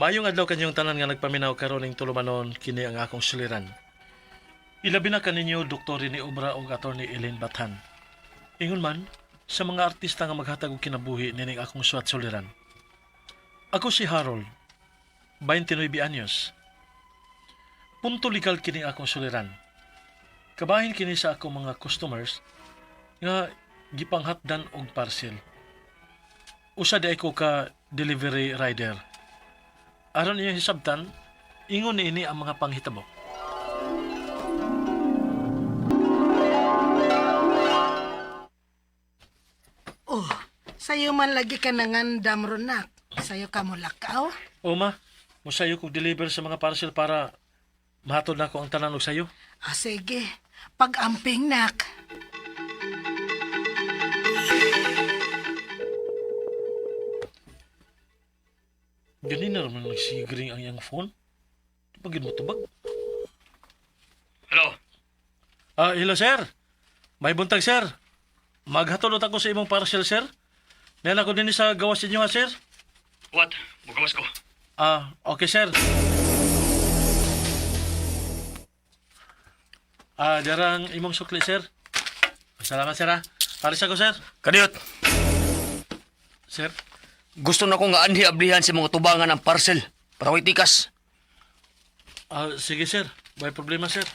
Mayong adlaw kanyong tanan nga nagpaminaw karon ning tulumanon kini ang akong suliran. Ilabi na kaninyo Dr. Rene Obra ug Attorney Elaine Bathan. Ingon man sa mga artista nga maghatag og kinabuhi nining akong suwat suliran. Ako si Harold, 29 anyos. Punto legal kini akong suliran. Kabahin kini sa akong mga customers nga gipanghatdan og parcel. Usa di ko ka delivery rider. Aron inyong hisabtan, ingon niini ang mga panghitabo. Oh, sayo man lagi ka nangandam ronak. Sayo ka mo lakaw. O ma, musayo kog deliver sa mga parcel para mahatod nako ang tanan og sayo. Ah, sige. Pag-amping nak. Ganina raman nagsigring ang iyang phone. Di ba gid mo tubag? Hello? Ah, hello sir. May buntag sir. Maghatod ako sa imong parcel sir. Nela ko dinhi sa gawas inyo ha sir. What? Mugawas ko. Ah, okay sir. Ah, darang imong sukli sir. Salamat sir ha. Paris ako sir. Kadiyot, Sir, gusto na ko nga anhi ablihan sa mga tubangan ng parcel. Para way tikas. ah, sige sir. May problema sir.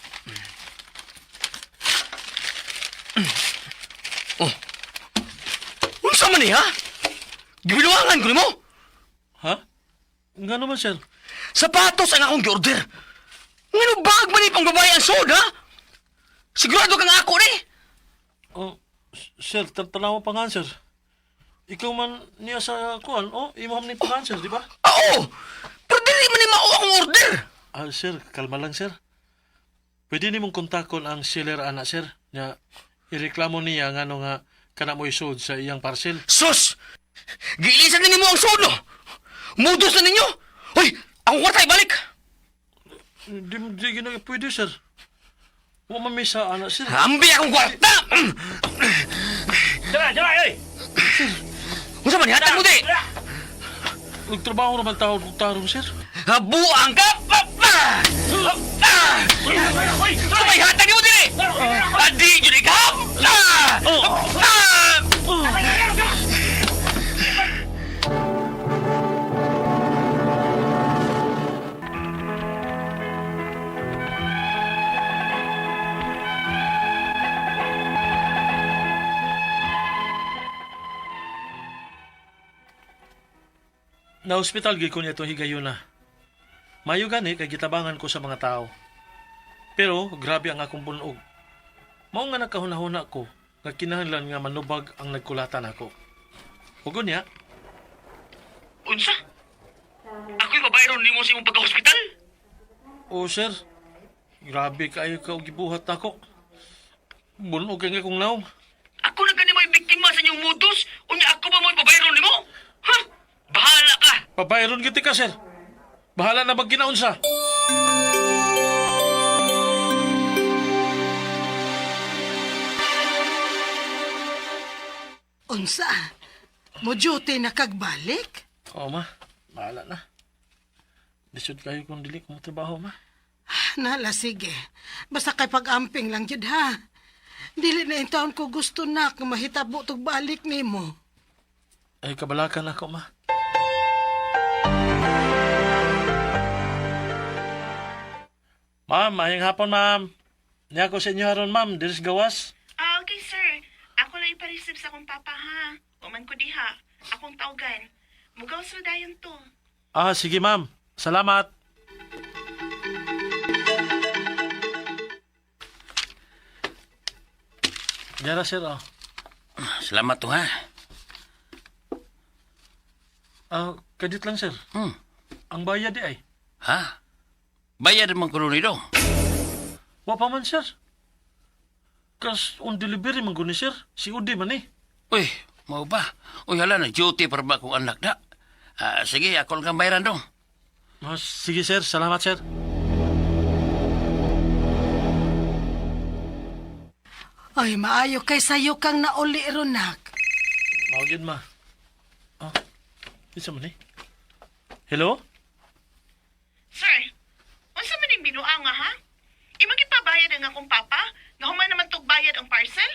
Oh. Unsa man ni ha? Gibiluangan ko nimo. Ha? Nga naman sir. Sapatos ang akong giorder. Ngano bag man ni pang babae ang suod ha? Sigurado kang ako ni. Oh, sir, tanawa pa nga sir. Ikaw man niya sa kuan, oh, imo man ni pangan sir, di ba? Oo. Pero dili man ni mao akong order. Ah, sir, kalma lang sir. Pwede nimong kontakon ang seller ana sir. Nya ireklamo niya ngano nga kana mo isuod sa iyang parcel. Sus! Giilisan na nimo ang suod no. Mudos na ninyo. Hoy, akong kwarta ibalik. Di, di gina pwede sir. Wa man mi sa ana sir. Ambi akong kwarta. Dala, dala, oy! Unsa man hatag mo di? Nagtrabaho naman tao og tarong sir. Habuang ka! Ah! Ah! Sabay hatag nimo diri! Adi jud ikaw! Ah! Ah! Na ospital gyud ko niya itong higayuna. Mayo gani kay gitabangan ko sa mga tao. Pero grabe ang akong bunog. Mao nga nakahuna-huna ko nga kinahanglan nga manubag ang nagkulatan ako. Ug unya, Unsa? Ako'y babae nimo sa imong pagka-hospital? oh sir, grabe kayo ka og gibuhat nako. Bunog kay nga kong naong. Ako na gani mo'y biktima sa inyong modus? Unya ako ba mo'y babae nimo? Ha? Bahala ka! Pabayron gid ka sir. Bahala na magkinaunsa. Unsa? Mo duty na kagbalik? Oo ma, bahala na. Lisod kayo kung dili ko trabaho ma. Nala, sige. Basta kay pag-amping lang jud ha. Dili na taon ko gusto nak nga mahitabo tog balik nimo. Ay kabalakan ako ma. Ma'am, maayong hapon ma'am. Niya ko sa inyo aron ma'am, diris gawas. Ah, okay, sir. Ako lang ipareceive sa akong papa, ha? Uman ko diha. Akong tawgan. Mugaw sa dayon to. Ah, sige ma'am. Salamat. Dara sir, oh. Salamat to ha. Ah, kadit lang sir. Hmm. Ang bayad di ay. Ha? Bayad man kuno nito. Wa pa man sir. Kas on delivery man guni sir. Si Udi man eh. Uy, mao ba? Uy, hala na duty para ba kong anak na? Ah, sige, ako lang kang bayaran dong. Ah, sige sir, salamat sir. Ay, maayo kay sayo kang nauli ronak. Mao gyud ma. Ah, isa man eh. Hello? Sir, unsa man ning binuanga ha? Imong gipabayad ang akong papa? Nga human naman tog bayad ang parcel?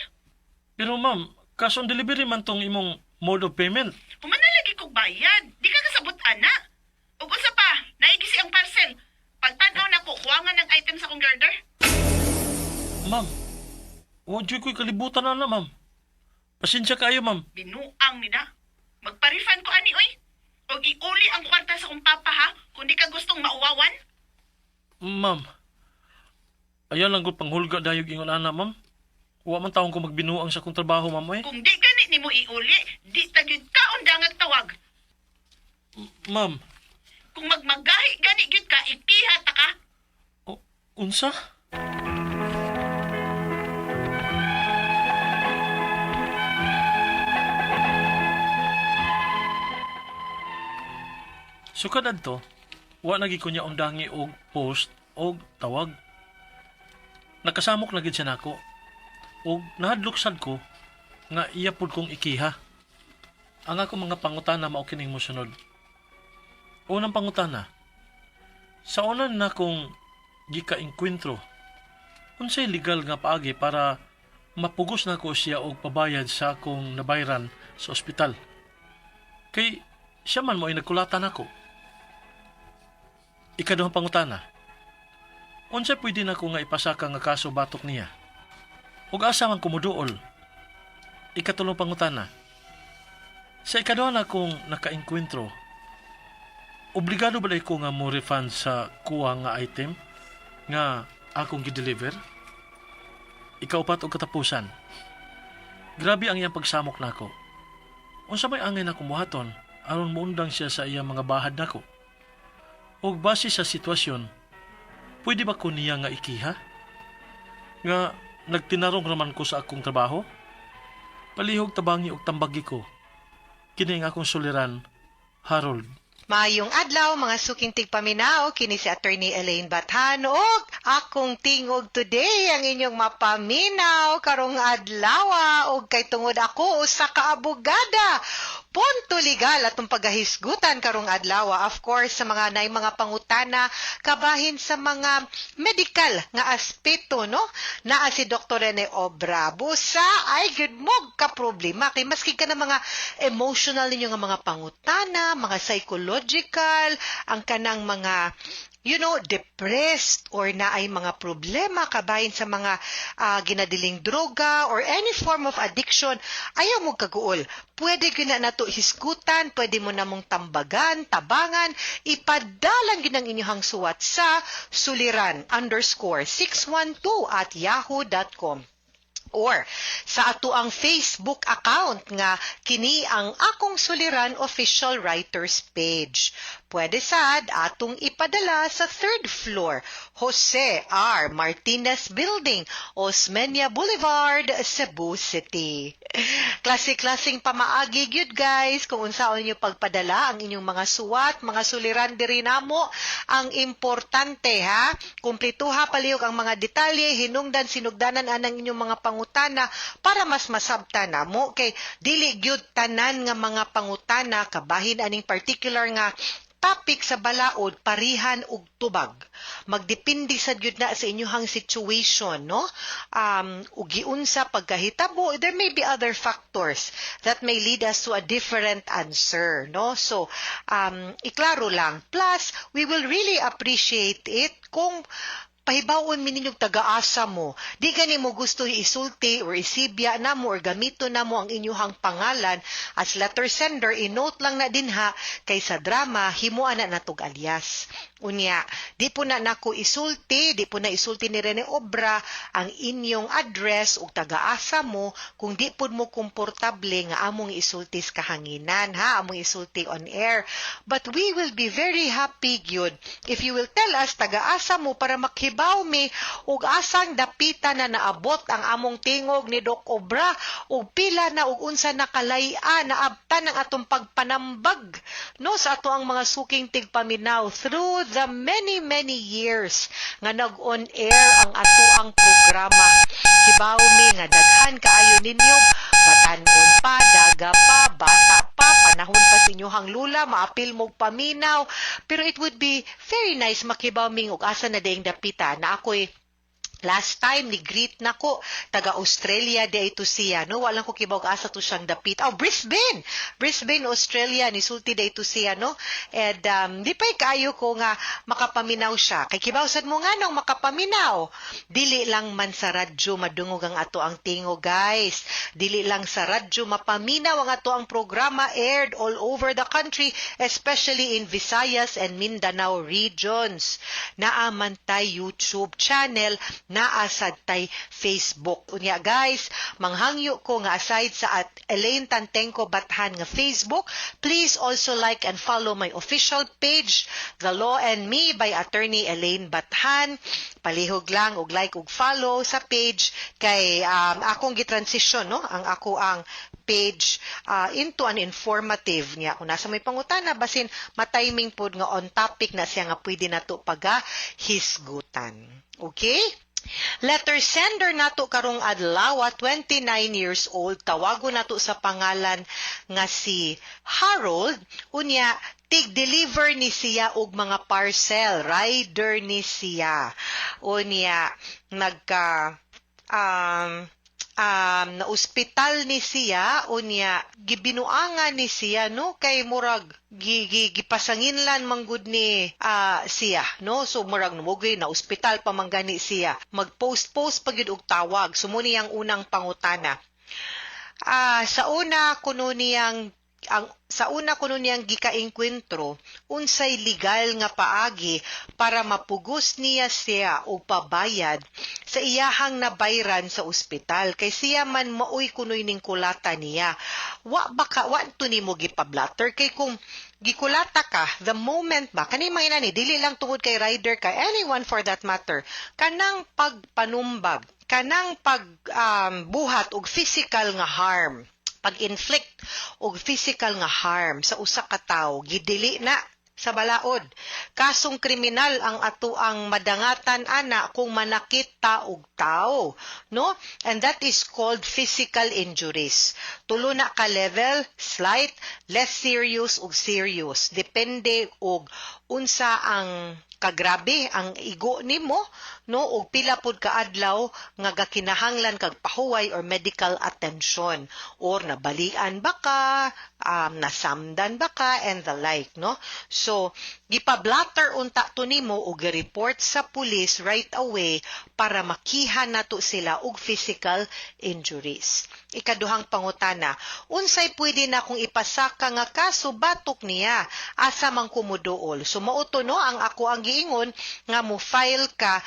Pero ma'am, cash on delivery man tong imong mode of payment. Human na lagi kog bayad. Di ka kasabot ana. Ug unsa pa, naigisi ang parcel. Pagtan-aw nako, kuwangan ng item sa akong girder. Ma'am, wa jud ko'y kalibutan na na, ma'am. Pasensya kaayo, ma'am. Binuang nila. Magpa-refund ko ani oy. Og iuli ang kwarta sa akong papa ha, kung di ka gustong mauwawan. Ma'am, ayaw lang gud panghulga dayog ingon ana, ma'am. Wa man taong ko magbinuang sa akong trabaho, ma'am, oy. Kung di gani nimo iuli, di ta gyud kaon dangag tawag. Ma'am, Kung magmagahi gani gyud ka, ikiha ta ka. Unsa? Sukad adto, wa na gid ko niya undangi og post og tawag. Nakasamok na gid siya nako. Og nahadlok sad ko nga iya pud kong ikiha. Ang ako mga pangutana mao kining mosunod. Unang pangutana, sa una na kong gika-engkwentro, unsay legal nga paagi para mapugos na ko siya og pabayad sa akong nabayran sa ospital? Kay siya man mo ay nagkulatan ako. Ikaduhang pangutana, unsa pwede na ko nga ipasaka nga kaso batok niya? Ug asa man kumuduol? Ikatulong pangutana, sa ikaduha na kong nakaengkwentro, obligado ba ko nga mo refund sa kuha nga item nga akong gi-deliver? Ikaupat og katapusan. Grabe ang iyang pagsamok nako. Unsa may angay na buhaton aron moundang siya sa iyang mga bahad nako? Og base sa sitwasyon, pwede ba ko niya nga ikiha? Nga nagtinarong raman ko sa akong trabaho? Palihog tabangi og tambagi ko. Kini ang akong suliran, Harold. Maayong adlaw mga suking tigpaminaw, kini si Attorney Elaine Bathan ug akong tingog today ang inyong mapaminaw karong adlaw ug kay tungod ako usa ka abogada. Punto legal atong pagahisgutan karong adlaw, of course, sa mga nay mga pangutana kabahin sa mga medical nga aspeto, no? Naa si Dr. Rene Obra. Busa ay gyud mo ka problema kay maski ka na mga emotional ninyo nga mga pangutana, mga psychological, ang kanang mga depressed or naay mga problema kabahin sa mga ginadiling droga or any form of addiction, ayaw mo kaguol. Pwede gyud na nato hisgutan, pwede mo namong tambagan, tabangan, ipadalang gyud ang inyong suwat sa suliran_612@yahoo.com or sa ato ang Facebook account nga kini ang Akong Suliran Official Writers page. Pwede sad atong ipadala sa third floor, Jose R. Martinez Building, Osmeña Boulevard, Cebu City. Klase-klaseng pamaagi gyud, guys, kung unsaon niyo pagpadala ang inyong mga suwat, mga suliran diri namo. Ang importante ha, kumpletuha palihog ang mga detalye, hinungdan sinugdanan anang inyong mga pangutana para mas masabta namo kay dili gyud tanan nga mga pangutana kabahin aning particular nga topic sa balaod parihan og tubag. Magdepende sa gyud na sa inyong situation, no? Ug giunsa pagkahitabo, there may be other factors that may lead us to a different answer, no? So, iklaro lang. Plus, we will really appreciate it kung pahibawon mi ninyong taga-asa mo. Di gani mo gusto isulti or isibya na mo or gamito na mo ang inyuhang pangalan as letter sender, i-note lang na dinha kay sa drama, himuan na natog alias. Unya, di po na nako isulti, di po na isulti ni Rene Obra ang inyong address ug taga-asa mo kung di po mo komportable nga among isulti sa kahanginan, ha, among isulti on air. But we will be very happy gyud if you will tell us taga-asa mo para makibaw mi ug asang dapita na naabot ang among tingog ni Doc Obra ug pila na ug unsa na kalay-an naabtan ang atong pagpanambag, no, sa ato ang mga suking tigpaminaw through the many, many years nga nag-on air ang ato ang programa. Hibaw mi nga daghan kaayo ninyo, batan-on pa, daga pa, bata pa. Panahon pa sa inyohang lula, maapil mog paminaw. Pero it would be very nice makibaw ming og asa na dayong dapita na ako'y last time ni greet nako, taga Australia di ito siya, no? Walang ko kibaw og asa to siyang dapit. Oh, Brisbane, Brisbane, Australia ni sulti di ito siya, no? And di pa'y kaayo ko nga makapaminaw siya kay kibaw sad mo nga nang makapaminaw, dili lang man sa radyo madungog ang ato ang tingog, guys. Dili lang sa radyo mapaminaw ang ato ang programa aired all over the country, especially in Visayas and Mindanao regions. Naa man tay YouTube channel, naa sad tay Facebook. Unya guys, manghangyo ko nga aside sa @ElaineTantengcoBathan nga Facebook, please also like and follow my official page, The Law and Me by Attorney Elaine Bathan. Palihog lang og like og follow sa page kay akong gitransition, no, ang ako ang page into an informative niya. Kung nasa may pangutana, basin matiming pod nga on topic na siya nga pwede nato paga hisgutan. Okay? Letter sender nato karong adlaw, 29 years old, tawago nato sa pangalan nga si Harold. Unya, tig-deliver ni siya og mga parcel, rider ni siya. Unya, nagka na ospital ni siya, unya gibinuangan ni siya, no, kay murag gi, gi, gipasanginlan manggod ni siya, no? So murag numugoy na ospital pa man gani siya, magpost post pa gyud og tawag. So mo niyang unang pangutana, sa una kuno niyang gikaengkwentro, unsay legal nga paagi para mapugos niya siya og pabayad sa iyahang nabayran sa ospital kay siya man maoy kunoy ning kulata niya? Wa ba ka, wa to nimo gipablatter? Kay kung gikulata ka the moment ba kani mga inani, dili lang tungod kay rider ka, anyone for that matter, kanang pagpanumbag, kanang pag buhat og physical nga harm, pag-inflict og physical nga harm sa usa ka tawo, gidili na sa balaod. Kasong kriminal ang ato ang madangatan ana kung manakit ta og tao, no? And that is called physical injuries. Tulo na ka level: slight, less serious ug serious. Depende og unsa ang kagrabe ang igo nimo, no, og pila pud ka adlaw nga gakinahanglan kag pahuway or medical attention or nabalian ba ka, nasamdan ba ka and the like, no? So gipablatter unta to nimo og gi-report sa police right away para makiha nato sila og physical injuries. Ikaduhang pangutana, unsay pwede na kung ipasaka nga kaso batok niya, asa man ko moduol? So mao to, no, ang ako ang giingon nga mo file ka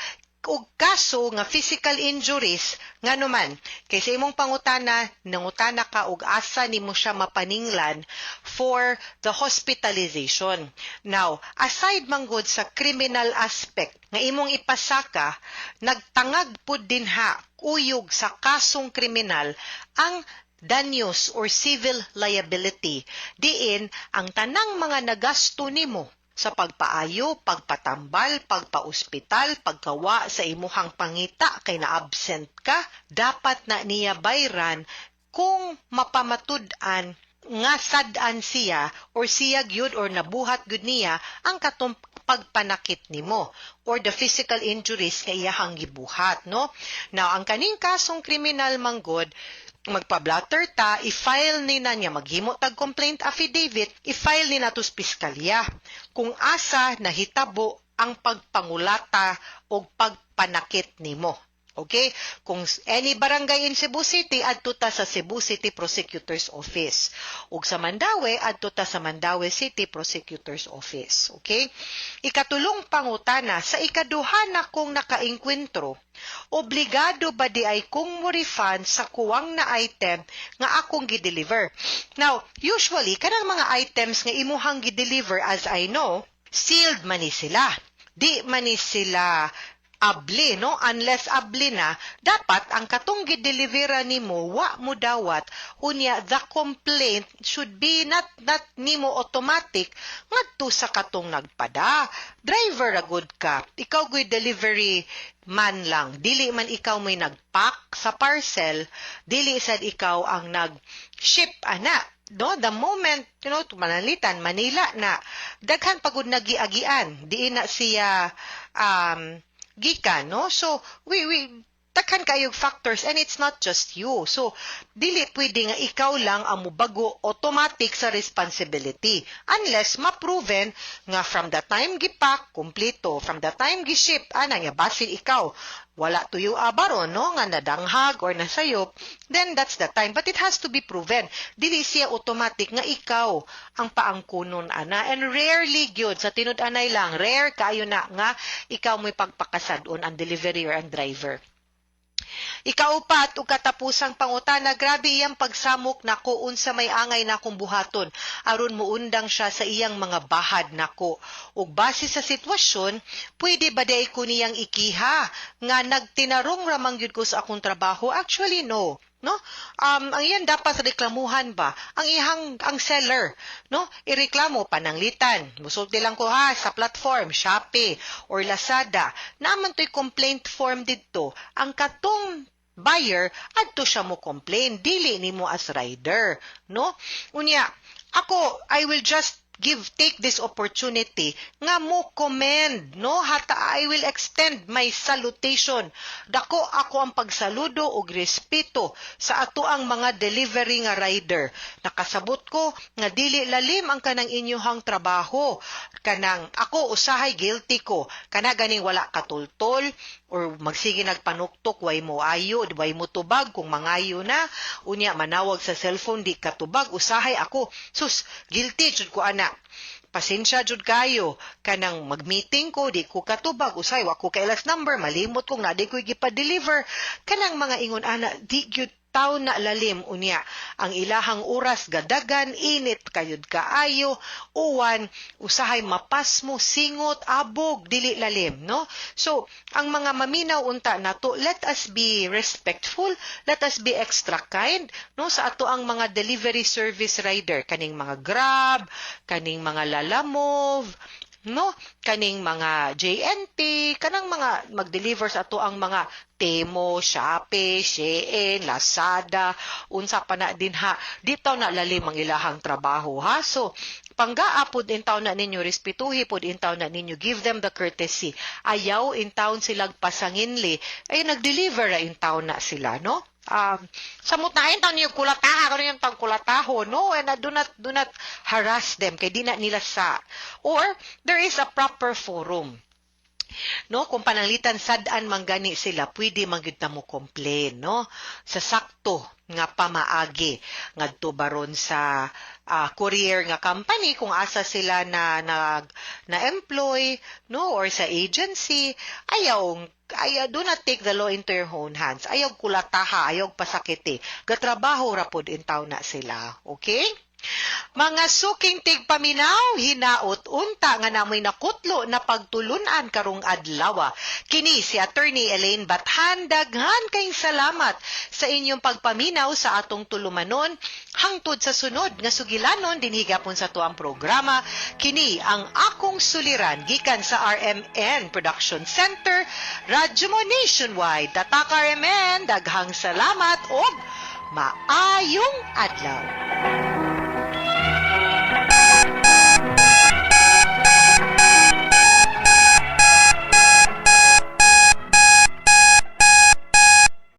og kaso nga physical injuries, ngano man kay sa imong pangutana, nangutana ka og asa nimo siya mapaninglan for the hospitalization. Now, aside man gud sa criminal aspect nga imong ipasaka, nagtangag pud dinha kuyog sa kasong kriminal ang danyos or civil liability, diin ang tanang mga nagasto nimo sa pagpaayo, pagpatambal, pagpaospital, pagkawa sa imuhang pangita kay na-absent ka, dapat na niya bayran kung mapamatud-an nga sad-an siya or siya gyud or nabuhat gyud niya ang katong pagpanakit nimo or the physical injuries nga iyahang gibuhat, no? Now, ang kaning kasong kriminal manggod, magpa-blatter ta, i-file ni na niya, maghimo tag complaint affidavit, i-file ni nato sa piskalya kung asa nahitabo ang pagpangulata o pagpanakit nimo. Okay? Kung any barangay in Cebu City, adto ta sa Cebu City Prosecutor's Office. Ug sa Mandaue, adto ta sa Mandaue City Prosecutor's Office. Okay? Ikatulong pangutana, sa ikaduha na kong nakaengkwentro, obligado ba di ay kong mo refund sa kuwang na item nga akong gi-deliver? Now, usually, kanang mga items nga imuhang gi-deliver, as I know, sealed man ni sila. Di man ni sila abli, no? Unless abli na, dapat ang katong gidelivera nimo wa mo dawat. Unya, the complaint should be not nimo automatic ngadto sa katong nagpada. Driver ra gud ka. Ikaw gyud delivery man lang. Dili man ikaw may nagpack sa parcel, dili sad ikaw ang nag-ship ana. no, the moment, manalitan, Manila na, daghan pagud nagiagian, diin na siya gikan, no? So, we daghan kayog factors and it's not just you. So, dili pwede nga ikaw lang ang mubago automatic sa responsibility unless ma-proven nga from the time gipack, kumpleto, from the time giship, ana nga basin ikaw wala tuyo abaro, no, nga nadanghag or nasayop, then that's the time. But it has to be proven. Dili siya automatic nga ikaw ang paangkunon ana. And rarely gyud sa tinud-anay lang, rare kayo na nga ikaw mo'y pagpakasad-on ang delivery or ang driver. Ikaupat ug katapusang pangutana, grabe iyang pagsamok nako, unsa may angay nakong buhaton aron muundang siya sa iyang mga bahad nako? Ug base sa sitwasyon, pwede ba diay ko niyang ikiha nga nagtinarong ramang gyud ko sa akong trabaho? Actually, no. No? Ang iyan dapat reklamuhan ba? Ang ihang ang seller, no? Ireklamo pananglitan. Musulti lang ko ha sa platform Shopee or Lazada. Naman to'y complaint form didto. Ang katong buyer adto siya mo complain, dili nimo as rider, no? Unya, ako, I will just give take this opportunity nga mo commend, no, hata I will extend my salutation. Dako ako ang pagsaludo og respeto sa ato ang mga delivery nga rider. Nakasabot ko nga dili lalim ang kanang inyohang trabaho. Kanang ako usahay guilty ko kana ganing wala katultol or magsige nagpanuktok, way mo ayo, way mo tubag kung mangayo na. Unya manawag sa cellphone, di katubag. Usahay ako, sus, guilty jud ko ana. Pasensya jud kayo. Kanang mag-meeting ko, di ko katubag. Usay wa ko kailas number, malimot kong na di ko gipa-deliver. Kanang mga ingon ana, di gyud taw na lalim. Unya ang ilahang oras gadagan, init kayod kaayo, uwan, usahay mapasmo, singot, abog, dili lalim, no? So ang mga maminaw unta nato, let us be respectful, let us be extra kind, no, sa ato ang mga delivery service rider, kaning mga Grab, kaning mga Lalamove, no, kaning mga J&T, kanang mga mag-deliver sa ato ang mga Temu, Shopee, Shein, Lazada, unsa pa na din ha. Dito na lalim ang ilahang trabaho ha. So, panggaa pod in taon na ninyo, respetuhi pod in taon na ninyo, give them the courtesy. Ayaw in taon silag pasanginli, ay nag-deliver ra in taon na sila, no? Samot na in taon niyo kulataha, kano yung tang kulataho, no? And do not harass them, kay di na nila sa. Or, there is a proper forum, no? Kung pananglitan sad-an man gani sila, pwede man gyud ta mo complain, no, sa sakto nga pamaagi ngadto baron sa courier nga company kung asa sila na nag na employ, no, or sa agency. Ayaw ayaw, do not take the law into your own hands. Ayaw kulataha, ayaw pasakiti. Gatrabaho ra pod in taon na sila, okay? Mga suking tigpaminaw, hinaot unta nga namoy nakutlo na pagtulunan karong adlaw. Kini si Attorney Elaine Bathan, daghan kayong salamat sa inyong pagpaminaw sa atong tulumanon hangtod sa sunod nga sugilanon dinhi gapon sa tuang programa. Kini ang Akong Suliran gikan sa RMN Production Center, Radyo Mo Nationwide. Tatak RMN, daghang salamat og maayong adlaw.